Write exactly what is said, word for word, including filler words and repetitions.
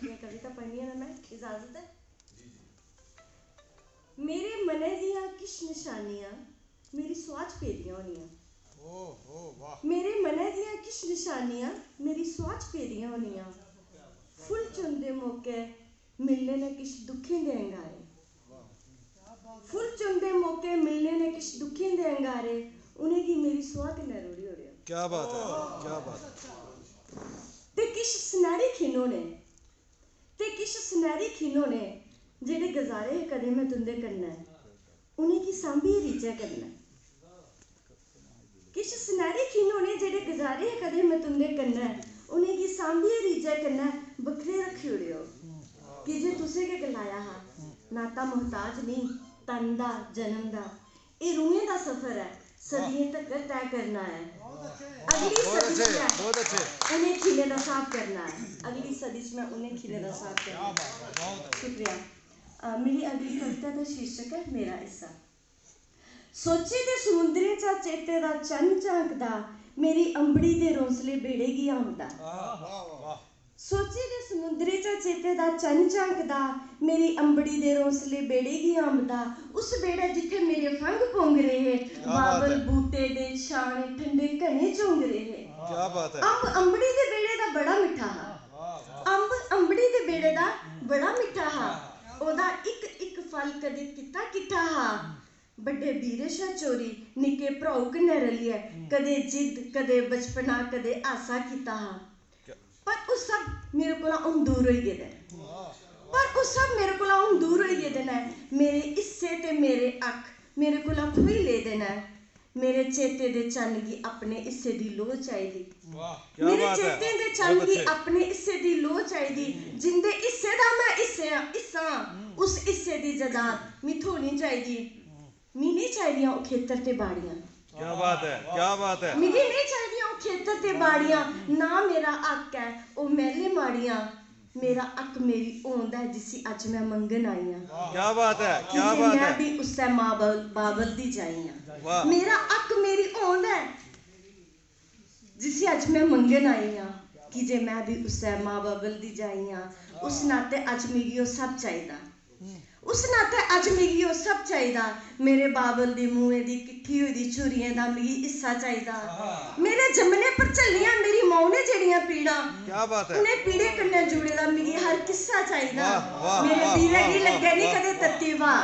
कविता पढ़नी ऐ ना मैं, इजाजत ऐ? मेरे मनै दियां किश नशानियां मेरी स्वाह च पेदियां होनियां। मेरे मनै दियां किश नशानियां मेरी स्वाह च पेदियां होनियां। फुल्ल चुनदे मौके मिलने न किश दुक्खें दे अंगारे। फुल्ल चुनदे मौके मिलने न किश दुक्खें दे अंगारे। उ'नेंगी मेरी स्वाह कन्नै रोड़ी ओड़ेओ। क्या बात है, क्या बात है। ते किश सनैह्री खिन होने, ते किश सनैह्री खिन होने, जेह्ड़े गजारे हे कदें में तुं'दे कन्नै, उ'नेंगी सांभियै रीझै कन्नै। किश सनैह्री खिन होने, जेह्ड़े गजारे हे कदें में तुं'दे कन्नै, उ'नेंगी सांभियै रीझै कन्नै बक्खरे रक्खी ओड़ेओ। की जे तुसें गै गलाया हा, नाता मोहताज नेईं, तन दा, जन्म दा। एह् रूहें दा सफर ऐ, सदियें तगर तय करना ऐ। अगली बहुत सदी अच्छे, च बहुत अच्छे। उ'नें खिनें दा स्हाब करना ऐ। अगली सदी च में उ'नें खिनें दा स्हाब करना ऐ। शुक्रिया। अ, मेरी अगली कविता दा शीर्षक ऐ मेरा हिस्सा। सोचे दे समुंदरें चा चेते दा चन्न झांकदा, मेरी अंबड़ी दे रौंसले बेड़े गी आंबदा। सोचे दे समुंदरें चा चेते दा चन्न झांकदा, मेरी अंबड़ी दे रौंसले बेड़े गी आंबदा। उस बेड़ै जित्थै मेरे फंघ पौंगरे हे, क्या बात बाबल है। बूटे दे छाने ठंडे घने चौंगरे हे। क्या बात है। अंब अंबड़ी दे बेड़े दा बड़ा मिट्ठा हा। अंब अंबड़ी दे बेड़े दा बड़ा मिट्ठा हा। ओह्दा इक इक फल कदें कित्ता किट्ठा हा। बड्डे बीरे शा चोरी निक्के भ्राऊ कन्नै रलियै कदें जिद्द, कदें बचपना, कदें हासा कीता हा। पर ओह् सब मेरे कोला हून दूर होई गेदा ऐ। पर ओह् सब मेरे कोला हून दूर होई गेदे न। मेरे हिस्से ते मेरे हक मेरे कोला खोई लेदे न। मेरे चेते दे चन्न गी अपने हिस्से दी लोऽ चाहिदी। क्या मेरे बात है, चेते दे बहुत चन्न गी अच्छे। अपने हिस्से दी लोऽ चाहिदी। जिंदे हिस्से दा में हिस्से आं, हिस्सा आं, उस हिस्से दी जदाद मी थ्होनी चाहिदी। मी नेईं चाहिदियां ओह् खेतर ते बाड़ियां। क्या बात है, क्या बात है। मिगी नेईं चाहिदियां ओह् खेतर ते बाड़ियां, ना मेरा हक ऐ ओह् मैह्ले माड़ियां। मेरा हक मेरी होंद ऐ जिसी अज्ज में मंगन आई आं। क्या बात है, की क्या जे बात में है। बी उस्सै मां बल-, बाबल दी जाई आं। वाह। मेरा हक मेरी होंद ऐ जिसी अज्ज में मंगन आई आं, की जे में बी उस्सै मां बाबल दी जाई आं। उस नातै अज्ज मिगी ओह् सब चाहिदा। उस नातै अज्ज मिगी ओह् सब चाहिदा। मेरे बाबल दे मुंहै दी किट्ठी होई दी झुरियें दा मिगी हिस्सा चाहिदा। मेरे जम्मने पर झल्लियां मेरी माऊ ने जेह्ड़ियां पीड़ां, क्या बात है। उ'नें पीड़ें कन्नै जुड़े दा मिगी हर किस्सा चाहिदा। वाह, वाह, मेरे वाह, पीड़े वाह, गी वाह, लग्गै निं वाह, कदें वाह। तत्ती ब्हा।